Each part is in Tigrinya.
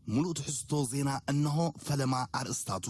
ሙሉእ ትሕዝቶ ዜና እነሆ። ፈለማ ኣርእስታቱ።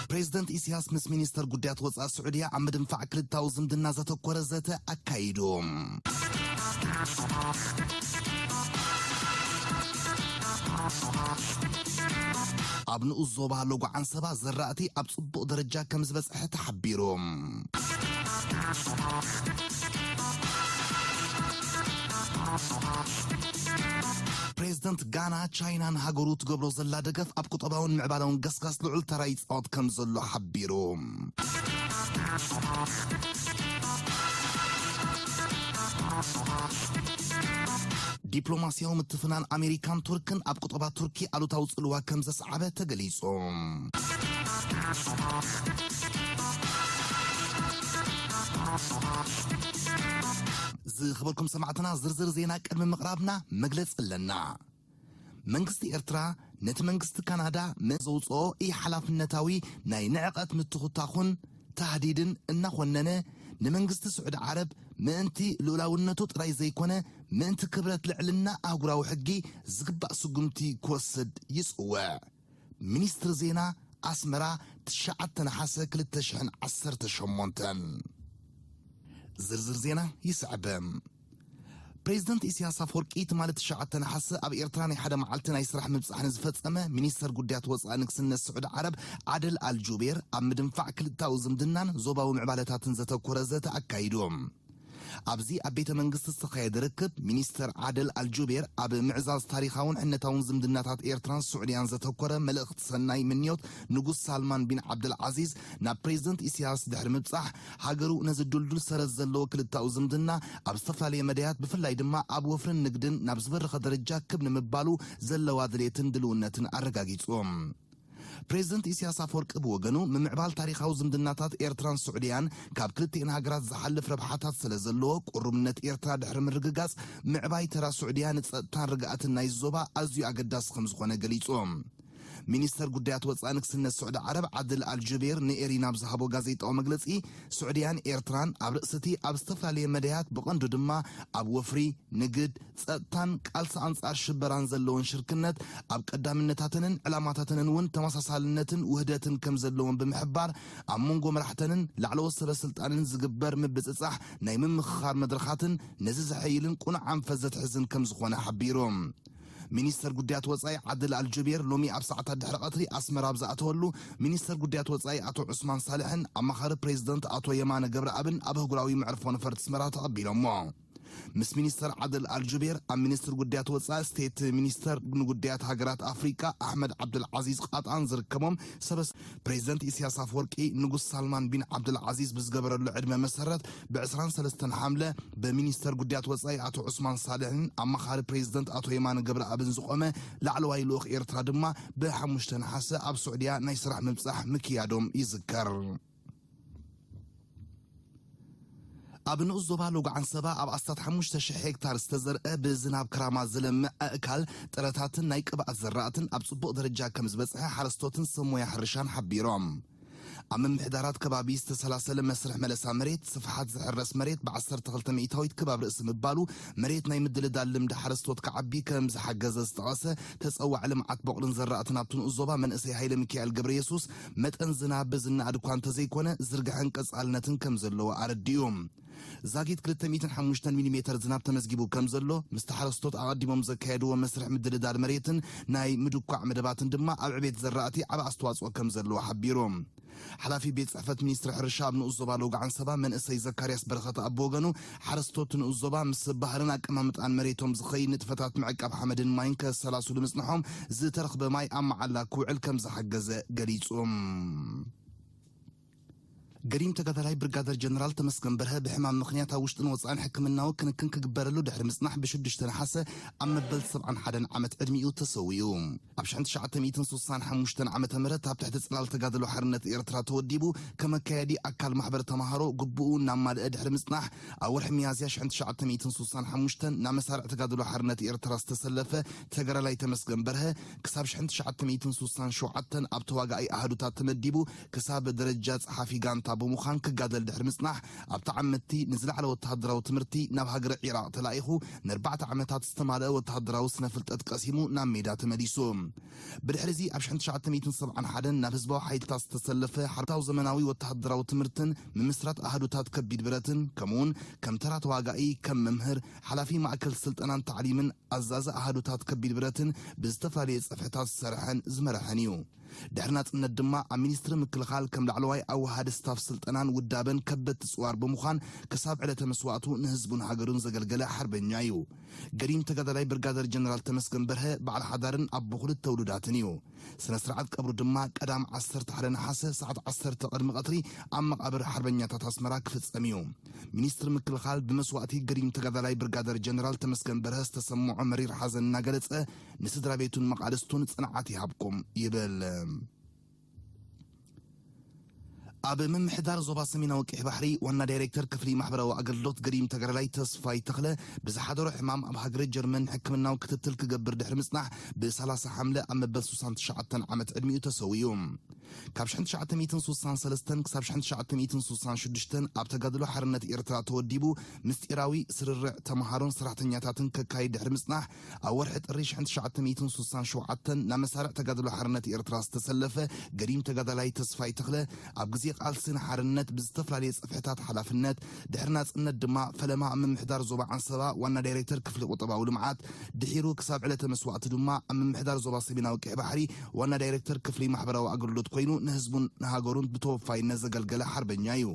ፕሬዝደንት ኢሳያስ ምስ ሚኒስተር ጉዳያት ወጻኢ ስዑድያ ኣብ ምድንፋዕ ክልታዊ ዝምድና ዘተኮረ ዘተ ኣካይዱ። ኣብ ንኡስ ዞባ ሎጎ ዓንሰባ ዘራእቲ ኣብ ጽቡቕ ደረጃ ከም ዝበጽሐ ተሓቢሩ። ፕሬዝደንት ጋና፣ ቻይና ንሃገሩ ትገብሮ ዘላ ደገፍ ኣብ ቁጠባውን ምዕባላውን ገስጋስ ልዑል ተራ ይጻወት ከም ዘሎ ሓቢሩ። ዲፕሎማስያዊ ምትፍናን ኣሜሪካን ቱርክን ኣብ ቁጠባ ቱርኪ ኣሉታዊ ጽልዋ ከም ዘስዓበ ተገሊጹ። ዝኸበርኩም ሰማዕትና፣ ዝርዝር ዜና ቅድሚ ምቕራብና መግለጺ ኣለና። መንግስቲ ኤርትራ ነቲ መንግስቲ ካናዳ ምስ ዘውጽኦ ኢሓላፍነታዊ ናይ ንዕቐት ምትኹታኹን ታህዲድን እናኾነነ፣ ንመንግስቲ ስዑዲ ዓረብ ምእንቲ ልኡላውነቱ ጥራይ ዘይኮነ፣ ምእንቲ ክብረት ልዕልና ኣህጉራዊ ሕጊ ዝግባእ ስጉምቲ ክወስድ ይጽውዕ። ሚኒስትሪ ዜና ኣስመራ፣ ትሽዓተ ነሓሰ ክልተ ሽሕን ዓሰርተ ሸሞንተን። ዝርዝር ዜና ይስዕብ። ፕሬዝደንት ኢሳያስ ኣፈወርቂ ትማሊ ትሽዓተ ነሓሰ ኣብ ኤርትራ ናይ ሓደ መዓልቲ ናይ ስራሕ ምብጻሕ ንዝፈጸመ ሚኒስተር ጉዳያት ወጻኢ ንግስነት ስዑዲ ዓረብ ዓደል ኣልጁቤር ኣብ ምድንፋዕ ክልታዊ ዝምድናን ዞባዊ ምዕባለታትን ዘተኮረ ዘተ ኣካይዱ። ኣብዚ ኣብ ቤተ መንግስቲ ዝተኻየደ ርክብ፣ ሚኒስተር ዓደል ኣልጁቤር ኣብ ምዕዛዝ ታሪኻውን ሕነታውን ዝምድናታት ኤርትራን ስዑድያን ዘተኮረ መልእኽቲ ሰናይ ምንዮት ንጉስ ሳልማን ቢን ዓብደል ዓዚዝ ናብ ፕሬዝደንት ኢሳያስ ድሕሪ ምብጻሕ፣ ሃገሩ ነዚ ዱልዱል ሰረት ዘለዎ ክልታኡ ዝምድና ኣብ ዝተፈላለየ መዳያት፣ ብፍላይ ድማ ኣብ ወፍርን ንግድን ናብ ዝበረኸ ደረጃ ክብ ንምባሉ ዘለዋ ድሌትን ድልውነትን ኣረጋጊጹ። ፕሬዝደንት ኢሳያስ ኣፈወርቂ ብወገኑ፣ ምምዕባል ታሪኻዊ ዝምድናታት ኤርትራን ስዑድያን ካብ ክልቲኤን ሃገራት ዝሓልፍ ረብሓታት ስለ ዘለዎ፣ ቅሩብነት ኤርትራ ድሕሪ ምርግጋጽ፣ ምዕባይ ተራ ስዑድያ ንጸጥታን ርግኣትን ናይ ዞባ ኣዝዩ ኣገዳሲ ከም ዝኾነ ገሊጹ። ሚኒስተር ጉዳያት ወጻኢ ንግስነት ስዑዲ ዓረብ ዓድል ኣልጁቤር ንኤሪና ኣብ ዝሃቦ ጋዜጣዊ መግለጺ፣ ስዑድያን ኤርትራን ኣብ ርእሲ እቲ ኣብ ዝተፈላለየ መዳያት፣ ብቐንዱ ድማ ኣብ ወፍሪ፣ ንግድ፣ ጸጥታን ቃልሲ ኣንጻር ሽበራን ዘለወን ሽርክነት፣ ኣብ ቀዳምነታተንን ዕላማታተንን እውን ተመሳሳልነትን ውህደትን ከም ዘለወን ብምሕባር፣ ኣብ መንጎ መራሕተንን ላዕለዎት ሰበ ስልጣንን ዝግበር ምብጽጻሕ ናይ ምምኽኻር መድረኻትን ነዚ ዘሐይልን ቁኑዕ ኣንፈት ዘትሕዝን ከም ዝኾነ ሓቢሩ። ሚኒስተር ጉዳያት ወጻኢ ዓድል ኣልጁቤር ሎሚ ኣብ ሰዓታት ድሕሪ ቀትሪ ኣስመራ ኣብ ዝኣተወሉ፣ ሚኒስተር ጉዳያት ወጻኢ ኣቶ ዑስማን ሳልሕን ኣማኻሪ ፕሬዝደንት ኣቶ የማነ ገብረኣብን ኣብ ኣህጉራዊ መዕርፎ ነፈርቲ ኣስመራ ተቐቢሎሞ። ምስ ሚኒስተር ዓድል ኣልጁቤር ኣብ ሚኒስትሪ ጉዳያት ወጻኢ ስቴት ሚኒስተር ንጉዳያት ሃገራት ኣፍሪቃ ኣሕመድ ዓብዱል ዓዚዝ ቃጣን ዝርከቦም ሰበስ ፕሬዝደንት ኢሳያስ ኣፈወርቂ ንጉስ ሳልማን ቢን ዓብዱል ዓዚዝ ብዝገበረሉ ዕድመ መሰረት ብ ዕስራን ሰለስተን ሓምለ ብሚኒስተር ጉዳያት ወጻኢ ኣቶ ዑስማን ሳልሕን ኣማኻሪ ፕሬዝደንት ኣቶ የማነ ገብረኣብን ዝቖመ ላዕለዋይ ልኡኽ ኤርትራ ድማ ብሓሙሽተ ነሓሰ ኣብ ስዑድያ ናይ ስራሕ ምብጻሕ ምክያዶም ይዝከር። ኣብ ንኡስ ዞባ ሎጎ ዓንሰባ ኣብ ኣስታት ሓሙሽተ ሽሕ ሄክታር ዝተዘርአ ብዝናብ ክራማት ዝለምዕ ኣእካል ጥረታትን ናይ ቅብኣት ዘራእትን ኣብ ጽቡቕ ደረጃ ከም ዝበጽሐ ሓረስቶትን ሰብ ሞያ ሕርሻን ሓቢሮም። ኣብ ምምሕዳራት ከባቢ ዝተሰላሰለ መስርሕ መለሳ መሬት፣ ስፍሓት ዝሕረስ መሬት ብ ዓሰርተ ክልተ ሚእታዊት ክብ ኣብ ርእሲ ምባሉ፣ መሬት ናይ ምድልዳል ልምዲ ሓረስቶት ክዓቢ ከም ዝሓገዘ ዝጠቐሰ ተጸዋዕ ልምዓት በቑልን ዘራእትን ኣብቲ ንኡስ ዞባ መንእሰይ ሃይለ ሚካኤል ገብረየሱስ፣ መጠን ዝናብ ዝነኣድ እኳ እንተዘይኮነ፣ ዝርግሐን ቀጻልነትን ከም ዘለዎ ኣረዲኡ። ዛጊት ክልተ ሚእትን ሓሙሽተን ሚሊሜተር ዝናብ ተመዝጊቡ ከም ዘሎ፣ ምስቲ ሓረስቶት ኣቐዲሞም ዘካየድዎ መስርሕ ምድልዳል መሬትን ናይ ምድኳዕ መደባትን ድማ ኣብ ዕቤት ዘራእቲ ዓቢ ኣስተዋጽኦ ከም ዘለዎ ሓቢሩ። ሓላፊ ቤት ጽሕፈት ሚኒስትሪ ሕርሻ ኣብ ንኡስ ዞባ ሎጎ ዓንሰባ መንእሰይ ዘካርያስ በረኸት ኣብ ወገኑ፣ ሓረስቶት ንኡስ ዞባ ምስ ባህርን ኣቀማምጣን መሬቶም ዝኸይድ ንጥፈታት ምዕቃብ ሓመድን ማይን ከሰላስሉ ምጽንሖም፣ ዝተረኽበ ማይ ኣብ መዓላ ክውዕል ከም ዝሓገዘ ገሊጹ። ገዲም ተጋዳላይ ብርጋደር ጀነራል ተመስገን በርሀ ብሕማም ምኽንያት ኣብ ውሽጥን ወጻእን ሕክምናዊ ክንክን ክግበረሉ ድሕሪ ምጽናሕ፣ ብሽዱሽተ ነሓሰ ኣብ መበል ሰብዓን ሓደን ዓመት ዕድሚኡ ተሰዊኡ። ኣብ ሽሕን ትሽዓተ ሚእትን ስሳን ሓሙሽተን ዓመተ ምህረት ኣብ ትሕቲ ጽላል ተጋድሎ ሓርነት ኤርትራ ተወዲቡ፣ ከመካየዲ ኣካል ማሕበር ተማሃሮ ግቡኡ እናማልአ ድሕሪ ምጽናሕ፣ ኣብ ወርሒ ሚያዝያ ሽሕን ትሽዓተ ሚእትን ስሳን ሓሙሽተን ናብ መሳርዕ ተጋድሎ ሓርነት ኤርትራ ዝተሰለፈ ተጋዳላይ ተመስገን በርሀ፣ ክሳብ ሽሕን ትሽዓተ ሚእትን ስሳን ሸውዓተን ኣብ ተዋጋኣይ ኣሃዱታት ተመዲቡ፣ ክሳብ ደረጃ ጸሓፊ ጋንታ ብምዃን ክጋደል ድሕሪ ምጽናሕ፣ ኣብቲ ዓመትቲ ንዝለዓለ ወተሃደራዊ ትምህርቲ ናብ ሃገረ ዒራቕ ተላኢኹ፣ ንኣርባዕተ ዓመታት ዝተማልአ ወተሃደራዊ ስነ ፍልጠት ቀሲሙ ናብ ሜዳ ተመሊሱ። ብድሕሪዚ ኣብ ሽሕን ትሽዓተ ሚእትን ሰብዓን ሓደን ናብ ህዝባዊ ሓይልታት ዝተሰለፈ ሓርታዊ ዘመናዊ ወተሃደራዊ ትምህርትን ምምስራት ኣሃዱታት ከቢድ ብረትን፣ ከምኡውን ከም ተራ ተዋጋኢ፣ ከም መምህር፣ ሓላፊ ማእከል ስልጠናን ታዕሊምን ኣዛዚ ኣሃዱታት ከቢድ ብረትን ብዝተፈላለየ ጽፍሕታት ዝሰርሐን ዝመርሐን እዩ። ድሕሪ ናጽነት ድማ ኣብ ሚኒስትሪ ምክልኻል ከም ላዕለዋይ ኣወሃዲ ስታፍ ስልጠናን ውዳበን ከበድቲ ጽዋር ብምዃን ክሳብ ዕለተ መስዋእቱ ንህዝቡን ሃገሩን ዘገልገለ ሓርበኛ እዩ። ገዲም ተጋዳላይ ብርጋደር ጀነራል ተመስገን በርሀ በዓል ሓዳርን ኣቦ ክልተ ውሉዳትን እዩ። ስነ ስርዓት ቀብሩ ድማ ቀዳም ዓሰርተ ሓደ ነሓሰ ሰዓት ዓሰርተ ቅድሚ ቀትሪ ኣብ መቓብር ሓርበኛታት ኣስመራ ክፍጸም እዩ። ሚኒስትሪ ምክልኻል ብመስዋእቲ ገዲም ተጋዳላይ ብርጋደር ጀነራል ተመስገን በርሀ ዝተሰምዖ መሪር ሓዘን እናገለጸ፣ ንስድራ ቤቱን መቓልስቱን ጽንዓት ይሃብኩም ይብል። ኣብ ምምሕዳር ዞባ ሰሜናዊ ቀይሕ ባሕሪ ዋና ዳይሬክተር ክፍሊ ማሕበራዊ ኣገልግሎት ገዲም ተጋዳላይ ተስፋይ ተኽለ ብዝሓደሮ ሕማም ኣብ ሃገረ ጀርመን ሕክምናዊ ክትትል ክገብር ድሕሪ ምጽናሕ፣ ብ ሰላሳ ሓምለ ኣብ መበል ስሳን ትሽዓተን ዓመት ዕድሚኡ ተሰዊኡ። ካብ ሽሕን ትሽዓተ ሚእትን ስሳን ሰለስተን ክሳብ ሽሕን ትሽዓተ ሚእትን ስሳን ሽዱሽተን ኣብ ተጋድሎ ሓርነት ኤርትራ ተወዲቡ፣ ምስጢራዊ ስርርዕ ተምሃሮን ሰራሕተኛታትን ከካይድ ድሕሪ ምጽናሕ፣ ኣብ ወርሒ ጥሪ ሽሕን ትሽዓተ ሚእትን ስሳን ሸውዓተን ናብ መሳርዕ ተጋድሎ ሓርነት ኤርትራ ዝተሰለፈ ገዲም ተጋዳላይ ተስፋይ ተኽለ፣ ኣብ ግዜ ቃልሲ ንሓርነት ብዝተፈላለየ ጽፍሕታት ሓላፍነት፣ ድሕሪ ናጽነት ድማ ፈለማ ኣብ ምምሕዳር ዞባ ዓንሰባ ዋና ዳይሬክተር ክፍሊ ቁጠባዊ ልምዓት፣ ድሒሩ ክሳብ ዕለተ መስዋእቱ ድማ ኣብ ምምሕዳር ዞባ ሰሜናዊ ቀይሕ ባሕሪ ዋና ዳይሬክተር ክፍሊ ማሕበራዊ ኣገልግሎት ኮይኑ ንህዝቡን ንሃገሩን ብተወፋይነት ዘገልገለ ሓርበኛ እዩ።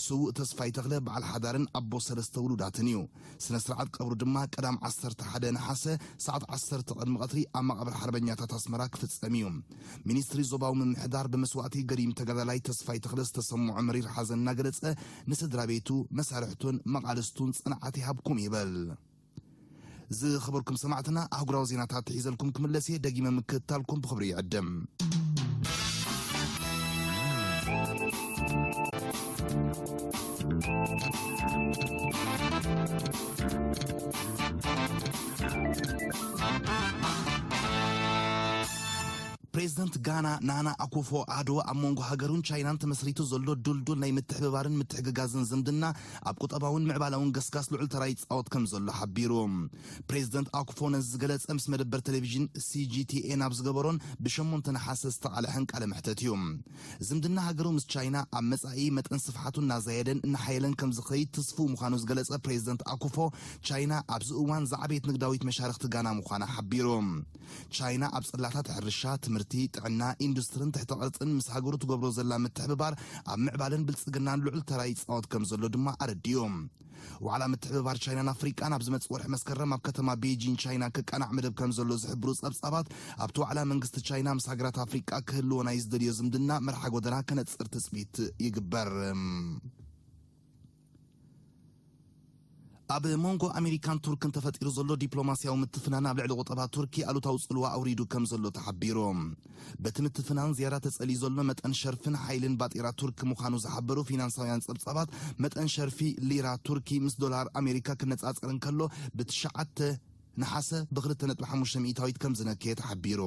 ስዉእ ተስፋይ ተኽለ በዓል ሓዳርን ኣቦ ሰለስተ ውሉዳትን እዩ። ስነ ስርዓት ቀብሩ ድማ ቀዳም ዓሰርተ ሓደ ነሓሰ ሰዓት ዓሰርተ ቅድሚ ቀትሪ ኣብ መቓብር ሓርበኛታት ኣስመራ ክፍጸም እዩ። ሚኒስትሪ ዞባዊ ምምሕዳር ብመስዋእቲ ገዲም ተጋዳላይ ተስፋይ ተኽለ ዝተሰምዖ መሪር ሓዘን እናገለጸ፣ ንስድራ ቤቱ፣ መሳርሕቱን መቓልስቱን ጽንዓት ይሃብኩም ይበል። ዝኸበርኩም ሰማዕትና፣ ኣህጉራዊ ዜናታት ሒዘልኩም ክምለስ እየ። ደጊመ ምክትታልኩም ብኽብሪ ይዕድም። ፕሬዝደንት ጋና ናና ኣኩፎ ኣዶ ኣብ መንጎ ሃገሩን ቻይናን ተመስሪቱ ዘሎ ድልዱል ናይ ምትሕብባርን ምትሕግጋዝን ዝምድና ኣብ ቁጠባውን ምዕባላውን ገስጋስ ልዑል ተራ ይጻወት ከም ዘሎ ሓቢሩ። ፕሬዝደንት ኣኩፎ ነዚ ዝገለጸ ምስ መደበር ቴሌቪዥን ሲጂቲኤን ኣብ ዝገበሮን ብሸሞንተ ነሓሰ ዝተቓልሐን ቃለ መሕተት እዩ። ዝምድና ሃገሩ ምስ ቻይና ኣብ መጻኢ መጠን ስፍሓቱ እናዛየደን እናሓየለን ከም ዝኸይድ ትስፉው ምዃኑ ዝገለጸ ፕሬዝደንት ኣኩፎ፣ ቻይና ኣብዚ እዋን ዝዓበየት ንግዳዊት መሻርኽቲ ጋና ምዃና ሓቢሩ። ቻይና ኣብ ጽላታት ሕርሻ፣ ትምህርቲ፣ ጥዕና፣ ኢንዱስትርን ትሕተ ቅርጽን ምስ ሃገሩ ትገብሮ ዘላ ምትሕብባር ኣብ ምዕባለን ብልጽግናን ልዑል ተራ ይጻወት ከም ዘሎ ድማ ኣረዲኡ። ዋዕላ ምትሕብባር ቻይናን ኣፍሪቃን ኣብ ዝመጽእ ወርሒ መስከረም ኣብ ከተማ ቤጂን ቻይና ክቃናዕ መደብ ከም ዘሎ ዝሕብሩ ጸብጻባት፣ ኣብቲ ዋዕላ መንግስቲ ቻይና ምስ ሃገራት ኣፍሪቃ ክህልዎ ናይ ዝደልዮ ዝምድና መርሓ ጎደና ከነጽር ትጽቢት ይግበር። ኣብ መንጎ ኣሜሪካን ቱርክን ተፈጢሩ ዘሎ ዲፕሎማስያዊ ምትፍናን ኣብ ልዕሊ ቁጠባ ቱርኪ ኣሉታዊ ጽልዋ ኣውሪዱ ከም ዘሎ ተሓቢሩ። በቲ ምትፍናን ዝያዳ ተጸልዩ ዘሎ መጠን ሸርፍን ሓይልን ባጤራ ቱርኪ ምዃኑ ዝሓበሩ ፊናንሳውያን ጸብጻባት፣ መጠን ሸርፊ ሊራ ቱርኪ ምስ ዶላር ኣሜሪካ ክነጻጸር እንከሎ ብትሽዓተ ነሓሰ ብክልተ ነጥቢ ሓሙሽተ ሚእታዊት ከም ዝነከየ ተሓቢሩ።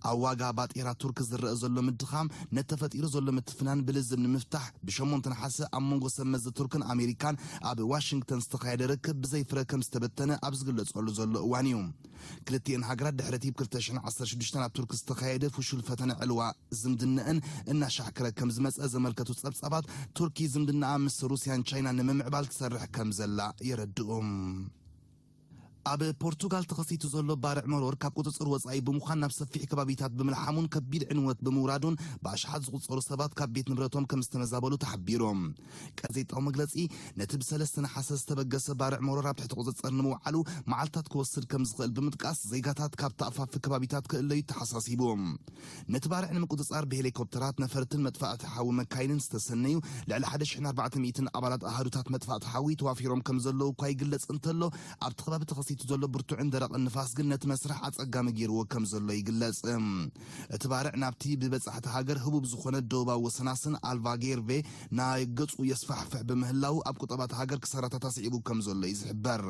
ኣብ ዋጋ ባጤራ ቱርክ ዝረአ ዘሎ ምድኻም ነቲ ተፈጢሩ ዘሎ ምትፍናን ብልዝብ ንምፍታሕ ብሸሞንተ ነሓሰ ኣብ መንጎ ሰብ መዚ ቱርክን ኣሜሪካን ኣብ ዋሽንግተን ዝተኻየደ ርክብ ብዘይ ፍረ ከም ዝተበተነ ኣብ ዝግለጸሉ ዘሎ እዋን እዩ። ክልቲኤን ሃገራት ድሕሪ እቲ ብ ክልተ ሽሕን ዓሰርተ ሽዱሽተን ኣብ ቱርክ ዝተኻየደ ፍሹል ፈተነ ዕልዋ ዝምድነአን እናሻሕከረ ከም ዝመጸ ዘመልከቱ ጸብጻባት፣ ቱርኪ ዝምድናኣ ምስ ሩስያን ቻይናን ንምምዕባል ትሰርሕ ከም ዘላ የረድኡ። ኣብ ፖርቱጋል ተኸሲቱ ዘሎ ባርዕ መሮር ካብ ቁጽጽር ወጻኢ ብምዃን ናብ ሰፊሕ ከባቢታት ብምልሓሙን ከቢድ ዕንወት ብምውራዱን ብኣሽሓት ዝቑጸሩ ሰባት ካብ ቤት ንብረቶም ከም ዝተመዛበሉ ተሓቢሩ። ጋዜጣዊ መግለጺ ነቲ ብሰለስተ ነሓሰ ዝተበገሰ ባርዕ መሮር ኣብ ትሕቲ ቁጽጽር ንምውዓሉ መዓልታት ክወስድ ከም ዝኽእል ብምጥቃስ ዜጋታት ካብ ተኣፋፊ ከባቢታት ክእለዩ ተሓሳሲቡ። ነቲ ባርዕ ንምቁጽጻር ብሄሊኮፕተራት፣ ነፈርትን መጥፋእቲ ሓዊ መካይንን ዝተሰነዩ ልዕሊ ሓደ ሽሕን ኣርባዕተ ሚእትን ኣባላት ኣሃዱታት መጥፋእቲ ሓዊ ተዋፊሮም ከም ዘለዉ እኳ ይግለጽ እንተሎ፣ ኣብቲ ከባቢ ተኸሲቱ ዘሎ ብርቱዕን ደረቕን ንፋስ ግን ነቲ መስርሕ ኣጸጋሚ ገይርዎ ከም ዘሎ ይግለጽ። እቲ ባርዕ ናብቲ ብበጻሕቲ ሃገር ህቡብ ዝኾነ ደቡባዊ ወሰናስን ኣልቫጌርቬ ናይ ገጹ የስፋሕፍሕ ብምህላው ኣብ ቁጠባት ሃገር ክሳራታት ኣስዒቡ ከም ዘሎ እዩ ዝሕበር።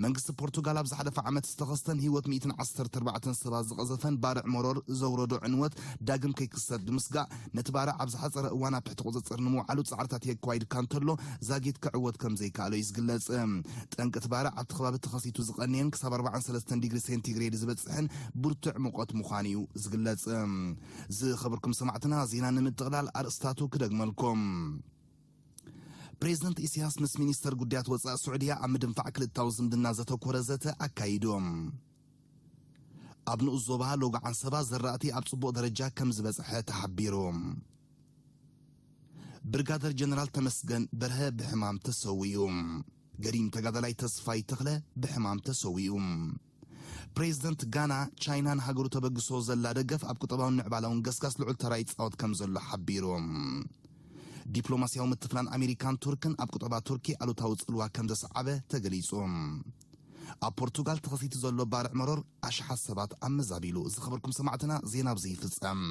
መንግስቲ ፖርቱጋል ኣብ ዝሓለፈ ዓመት ዝተኸስተን ህይወት ሚእትን ዓሰርተ ኣርባዕተን ሰባት ዝቐዘፈን ባርዕ መሮር ዘውረዶ ዕንወት ዳግም ከይክሰት ብምስጋእ ነቲ ባርዕ ኣብ ዝሓጸረ እዋን ኣብ ትሕቲ ቁጽጽር ንምውዓሉ ጻዕርታት የካይድ እኳ እንተሎ ዛጊት ክዕወት ከም ዘይከኣሎ እዩ ዝግለጽ። ጠንቂ እቲ ባርዕ ኣብቲ ከባቢ ተኸሲቱ ዝቐንየን ክሳብ ኣርባዓን ሰለስተን ዲግሪ ሴንቲግሬድ ዝበጽሕን ብርቱዕ ሙቐት ምዃኑ እዩ ዝግለጽ። ዝኸበርኩም ሰማዕትና ዜና ንምጥቕላል ኣርእስታቱ ክደግመልኩም። ፕሬዝደንት ኢሳያስ ምስ ሚኒስተር ጉዳያት ወጻኢ ስዑድያ ኣብ ምድንፋዕ ክልታዊ ዝምድና ዘተኮረ ዘተ ኣካይዶም። ኣብ ንኡስ ዞባ ሎጎ ዓንሰባ ዘራእቲ ኣብ ጽቡቕ ደረጃ ከም ዝበጽሐ ተሓቢሩ። ብርጋደር ጀነራል ተመስገን በርሀ ብሕማም ተሰዊኡ። ገዲም ተጋዳላይ ተስፋይ ተኽለ ብሕማም ተሰዊኡ። ፕሬዝደንት ጋና ቻይና ንሃገሩ ተበግሶ ዘላ ደገፍ ኣብ ቁጠባውን ምዕባላውን ገስጋስ ልዑል ተራ ይጻወት ከም ዘሎ ሓቢሩ። ዲፕሎማስያዊ ምትፍናን ኣሜሪካን ቱርክን ኣብ ቁጠባ ቱርኪ ኣሉታዊ ጽልዋ ከም ዘስዓበ ተገሊጹ። ኣብ ፖርቱጋል ተኸሲቱ ዘሎ ባርዕ መሮር ኣሽሓት ሰባት ኣመዛቢሉ። ዝኸበርኩም ሰማዕትና ዜና ኣብዚ ይፍጸም።